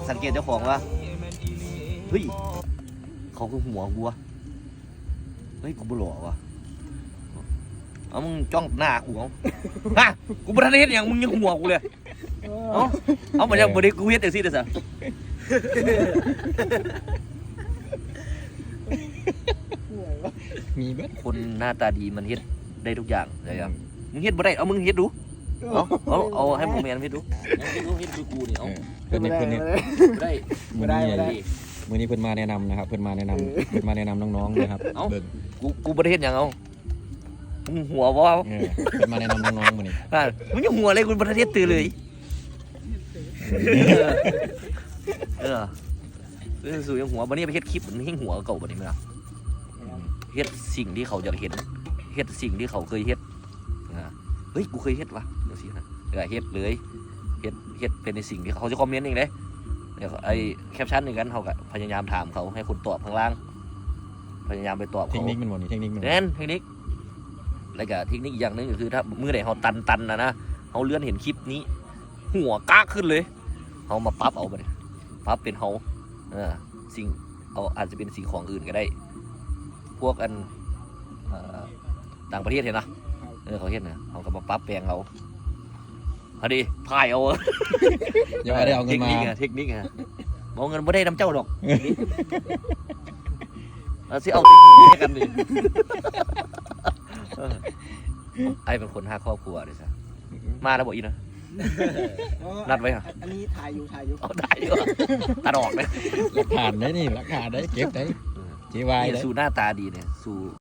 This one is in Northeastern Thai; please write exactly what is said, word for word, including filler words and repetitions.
สังเกตเจ้าของวะ เฮ้ย เขาคือหัวกูวะ เฮ้ย กูบ่หล่อวะ เอามึงจ้องหน้ากูเอา ฮะ กูบ่ทันได้เฮ็ดหยัง มึงยังหัวกูเลย เอาเอามาจากบ่ได้กูเฮ็ดจังซี่เด้อซะ มีเบิด คนหน้าตาดีมันเฮ็ดได้ทุกอย่างเลยครับ มึงเฮ็ดบ่ได้ เอามึงเฮ็ดดู เอาเอาเอาให้หมอแมนเฮ็ดดู มึงเฮ็ดดูเฮ็ดคือกูนี่ เอา เออเพิ่นนี่เพิ่นนี่ บ่ได้ มื้อนี้ บ่ได้ มื้อนี้เพิ่นมาแนะนำนะครับ เพิ่นมาแนะนำเพิ่นมาแนะนำน้องๆนะครับ เอ้า เบิ่ง กูกูบ่ได้เฮ็ดหยังเอา มึงหัวบ่เอา เออเพิ่นมาแนะนำน้องๆมื้อนี้ อ่ะมึงยังหัวเลยกูบ่ได้เฮ็ดตื่นเลย เออ เออสู่ยังหัวบัดนี้ไปเฮ็ดคลิปมันให้หัวเก่าบัดนี้แม่นบ่เฮ็ดสิ่งที่เขาอยากเห็น เฮ็ดสิ่งที่เขาเคยเฮ็ด อ่า เฮ้ย กูเคยเฮ็ดวะ จังซี่นะ เออ เฮ็ดเลย เฮ็ด เฮ็ดเป็นในสิ่งที่เขาจะคอมเมนต์เองเด้ เดี๋ยวไอ้แคปชั่นนี่กัน เขาก็พยายามถามเขา ให้คนตอบข้างล่าง พยายามไปตอบ เทค เขา นิคมันบ่นี่เทคนิคมัน แม่นเทคนิค แล้วก็เทคนิคอีกอย่างหนึ่งก็คือถ้ามื้อใดเฮาตันๆนะนะ เฮาเลื่อนเห็นคลิปนี้ หัวกากขึ้นเลย เฮามาปรับเอาบัดนี้ ปรับเป็นเฮา เออ สิ่ง เอาอาจจะเป็นสิ่งของอื่นก็ได้ พวกอัน เอ่อ ต่างประเทศเห็นนะ เออ เขาเฮ็ดนะ เฮาก็มาปรับแปลงเอา เอาดิ ถ่ายเอา อย่าว่าได้เอาเงินมา เทคนิคอะเทคนิคอะ บ่เอาเงินบ่ได้นำเจ้าดอก เอาสิเอาไปให้กันดิ เออ ไอ้เป็นคนหาครอบครัวเด้อซะ มาแล้วบ่อีนะ นัดไว้เหรอ อันนี้ถ่ายอยู่ถ่ายอยู่ เอาได้อยู่ ตัดออกเลย หลักฐานได้นี่หลักฐานได้เก็บได้เจวาย เนี่ย ได้ สู่หน้าตาดีเนี่ย สู่